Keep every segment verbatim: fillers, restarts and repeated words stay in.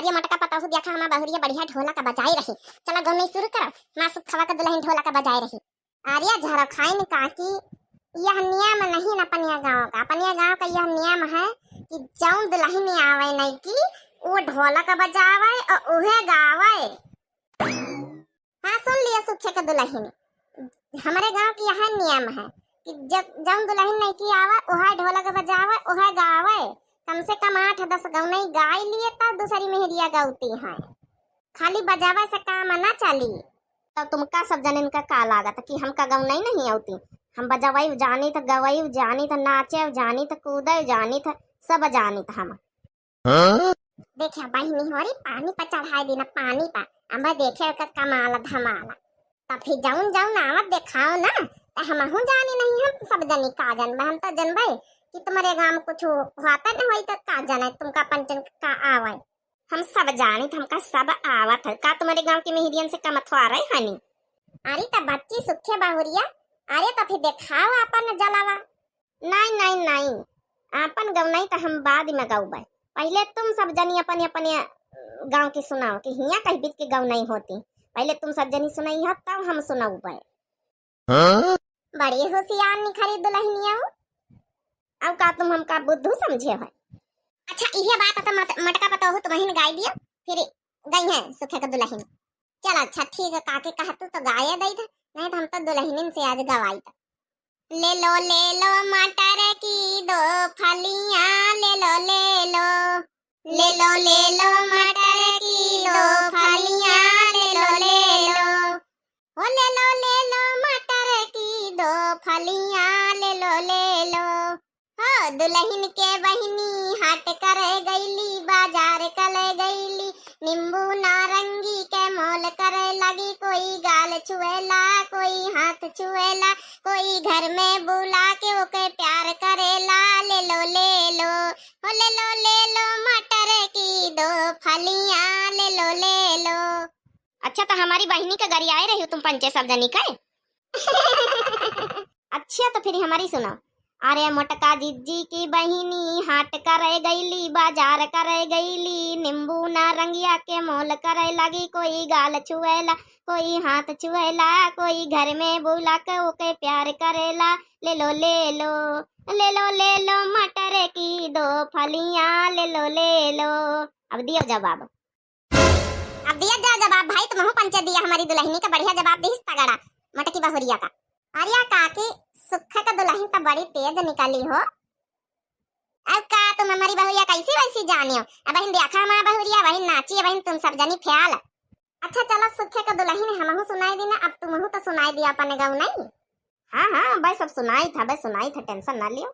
अरे मोटका पतोहू, देखा हमार बहुरिया बढ़िया ढोलक बजाए रही। चला गौनई शुरू करो, माँ सुखवा के दुलहिन ढोलक बजाए रही। अरे झरखाइन काकी, यह नियम नहीं न अपनिया गाँव का। अपनिया गाँव का यह नियम है कि जौन दुलहिन आवे नइकी, वो ढोलक बजावे और उहे गावे। हाँ, सुन लिया सुखे के दुलहिन, हमरे गाँव के यह नियम है कि जब जौन दुलहिन नइकी आवे, उहे ढोलक बजावे, उहे गावे। कम से कम आठ दस गौनई गाय लिए, तब दूसरी मेहरिया गौती है। खाली बजावे से काम ना चली। तो तुमका सब जनिन का का लागत कि हमका गौनई नहीं आवती? हम बजवई जानी त, गवई जानी त, नाचे जानी त, कूदे जानी त, सब जानी त हम। हाँ? देखा बहिनी होरी, पानी पर चढ़ाए दीना, पानी पर। अब देखे ओकर कमाल धमाल। तब फिर जौन जौन आवत देखाओ ना, त हमहू जानी नहीं, हम सब जनी का जानबे, हम तो जानबे कि तुम्हरे गाँव में कुछ होता न होई त का जाने, तुमका पंचन का आवे। हम सब जानी, हमका सब आवत है। का तुम्हरे गाँव की मेहरियन से कम थोड़े हनी? अरे त बच्ची सुखे बहुरिया, अरे त फिर देखाओ अपन जलवा। नहीं, नहीं, नहीं, आपन गौनई त हम बाद में गौबे। पहिले तुम सब जनी अपने अपने गाँव की सुनाओ कि हियाँ कही बीत की गौनई होती। पहिले तुम सब जनी सुनइहा, तब हम सुनौबे। हाँ? बड़ी होशियार निखरी दुलहिनिया हो। अब का तुम हमका बुद्धू समझे हो? अच्छा, इहे बात त मट-, मटका पतोहू तुमहिन गाई दियो, फिर गई है सुखे के दुलहिन। चल अच्छा ठीक है, काके कहतू तो गाये दई था, नहीं तो हम तो दुलहिनिन से आज गवाई था। ले लो, ले लो मटर की दो फलियाँ, ले लो, ले लो। ले लो, ले लो मटर की दो फलियाँ, ले लो, ले लो। हो ले लो, ले लो मटर की दो फलियाँ, ले लो, ले लो। हो दुलहिन के बहिनी हाट करे गईली, बाजार करे गईली, नींबू नारंगी के मोल करे लगी। कोई गाल छुएला, कोई हाथ छुएला, कोई घर में बुला के ओके प्यार करेला। ले लो, ले लो, हो ले लो, ले लो मटर की दो फलियाँ, ले लो, ले लो। अच्छा, तो हमारी बहिनी के गरियाए रही हो तुम पंचे सब जनी के? अच्छा, तो फिर हमारी सुनो। अरे मोटका जिज्जी की बहिनी हाट करे गईली, बाजार करे गईली, नींबू नारंगिया के मोल करे लगी। कोई गाल छुएला, कोई हाथ छुएला, कोई घर में बुला के ओके प्यार करेला। ले लो, ले लो, ले लो, ले लो मटर की दो फलियाँ, ले लो, ले लो। अब दियो जवाब। अब दिया जा जवाब भाई, तुमहू पंचे दिया हमारी दुलहिनी का बढ़िया जवाब दिहिस तगड़ा मोटकी बहुरिया का। अरे काकी, सुखे का दुलहिन तो बड़ी तेज निकली हो। अब का तुम हमारी बहुरिया कैसी वैसी जानियो? अब बहिन देखा हमारा बहुरिया, बहिन नाची, बहिन तुम सब जनी ख्याल। अच्छा चलो सुखे का दुलहिन हमहू सुनाई दी ना, अब तुमहू तो सुनाई दिया अपन गौनई। हाँ हाँ भाई, सब सुनाई था भाई, सुनाई था, tension ना लियो।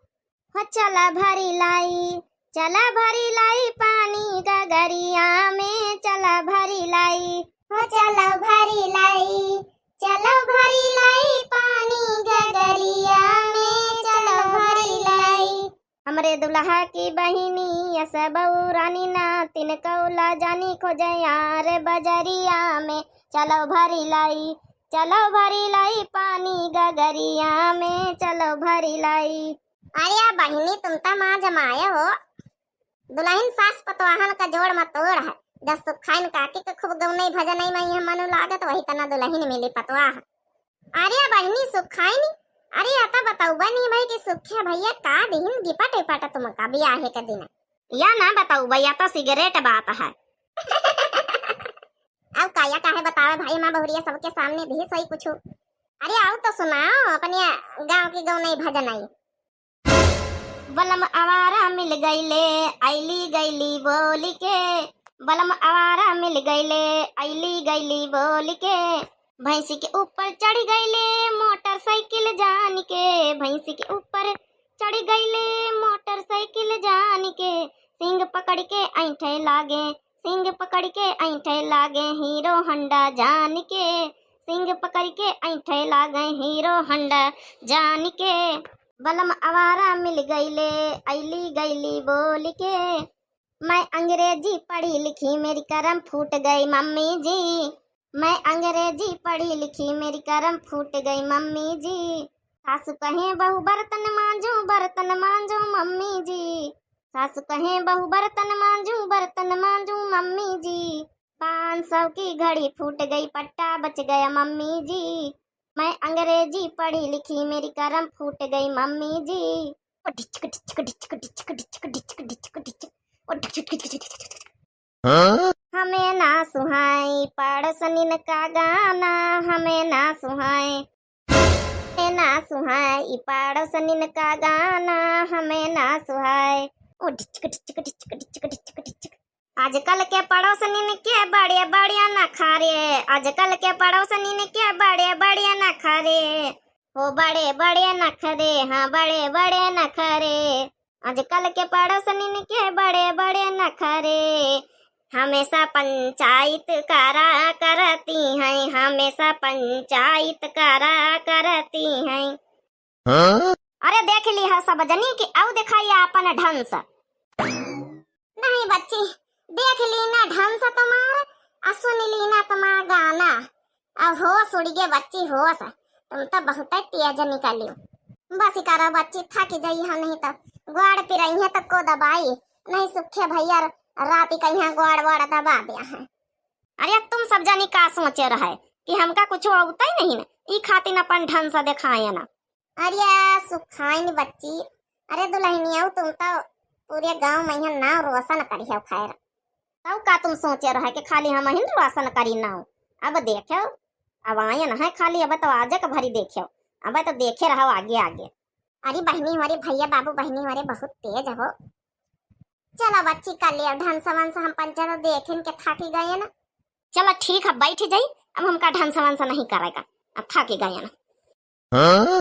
हो चला भरी लाई, चला भरी लाई पानी गगरिया में, चला भरी लाई। हो चला भरी लाई, चला भरी लाई पानी गगरिया में, चला भरी लाई। हमरे दुलहा की बहिनी यस बहू रानी ना, तिन कौला जानी खोजे यार बजरिया में, चलो भरी लाई, चलो भरी लाई पानी गगरिया में, चलो भरी लाई। अरे बहिनी, तुम तो माँ जमाए हो। दुलहिन सास पतवाहन का जोड़ मतोड़ है। जस सुखाइन काकी के खूब गौनई भजनई में यह मनु लागत, वही तना दुलहिन मिली पतवाह। अरे बहिनी सुखाइन, अरे अता बतौबा नहीं भाई कि सुखे भैया का दिहिन गिपट विपट तुमका बियाहे के दिन? या ना बतौबा, या तो secret बात है। अब काया काहे बतावे भाई, माँ बहुरिया सबके सामने दिहिस होई कुछ। अरे आओ तो सुनाओ अपने गाँव की गौनई भजनई। बलम आवारा मिल गईले, अइली गईली बोली के। बलम आवारा मिल गईले, अइली गईली बोली के। भैंसी के ऊपर चढ़ गईले मोटरसाइकिल जान के। भैंसी के ऊपर चढ़ गईले मोटरसाइकिल जान के। सींग पकड़ के ऐंठे लागे, सींग पकड़ के ऐंठे लागे हीरो होंडा जान के। सींग पकड़ के ऐंठे लागे हीरो होंडा जान के। बलम आवारा मिल गईले, अइली गईली बोल के। मैं अंग्रेजी पढ़ी लिखी, मेरी करम फूट गई मम्मी जी। मैं अंग्रेजी पढ़ी लिखी, मेरी करम फूट गई मम्मी जी। सासू कहे बहू बर्तन मांजो, बर्तन मांजो मम्मी जी। सासु कहे बहू बर्तन मांजू, बर्तन मांजू मम्मी जी। पाँच सौ की घड़ी फूट गई, पट्टा बच गया मम्मी जी। मैं अंग्रेजी पढ़ी लिखी, मेरी करम फूट गई मम्मी जी। ओ ढिचक, ढिचक, ढिचक, ढिचक, ढिचक, ढिचक, ढिचक, ढिचक। ओ ढिचक, ढिचक, ढिचक, ढिचक, ढिचक। हाँ? हमें ना सुहाई पड़ोसनिन का गाना, हमें ना सुहाए। हमें ना सुहाए ई पड़ोसनिन का गाना, हमें ना सुहाए। ओ ढिचक, ढिचक, ढिचक, ढिचक, ढिचक, ढिचक। आजकल के पड़ोसनिन के बड़े बड़े नखरे, आजकल के पड़ोसनिन के बड़े बड़े नखरे। हो बड़े बड़े नखरे, हाँ बड़े बड़े नखरे। आजकल के पड़ोसनिन के बड़े बड़े नखरे। हमेशा पंचायत करा करती हैं, हमेशा पंचायत करा करती हैं। हाँ? अरे देख ली है सब जनी कि आउ दिखाई आपन ढंग से। नहीं बच्ची, देख ली ना ढंग से तुम्हार, आ सुन ली ना तुम्हार गाना। अब होश उड़ गए बच्ची, होश। तुम तो बहुत तेज निकली। बस करो बच्ची, थक जाई है, नहीं तो गोड़ पिराई है तो को दबाई, नहीं सुखे भैया राती का यहाँ गोड़ वोड़ दबा दिया है। अरे तुम सब जनी का सोचे रहे कि हमका कुछ होता ही नहीं ना, ई खातिर अपन ढंग से दिखाए ना। अरे सुखाइन बच्ची, अरे दुल्हनिया तुम तो पूरे गांव में यहाँ नाम रोशन करियो खैर। तब का तुम सोचे रहे कि खाली हम ही रोशन करी नाम? अब देखो, अब आयन है खाली, अब तो आज के भरी देखो, अब तो देखे रहो आगे आगे। अरे बहनी हमारे भैया बाबू बहनी हमारे बहुत तेज हो। चलो बच्ची कर लिया ढंग से वंस, हम पंचर देखें के थाकी गए ना। चलो ठीक है बैठ जाई, अब हमका ढंग से वंस नहीं करेगा, अब थाकी गए ना। हाँ?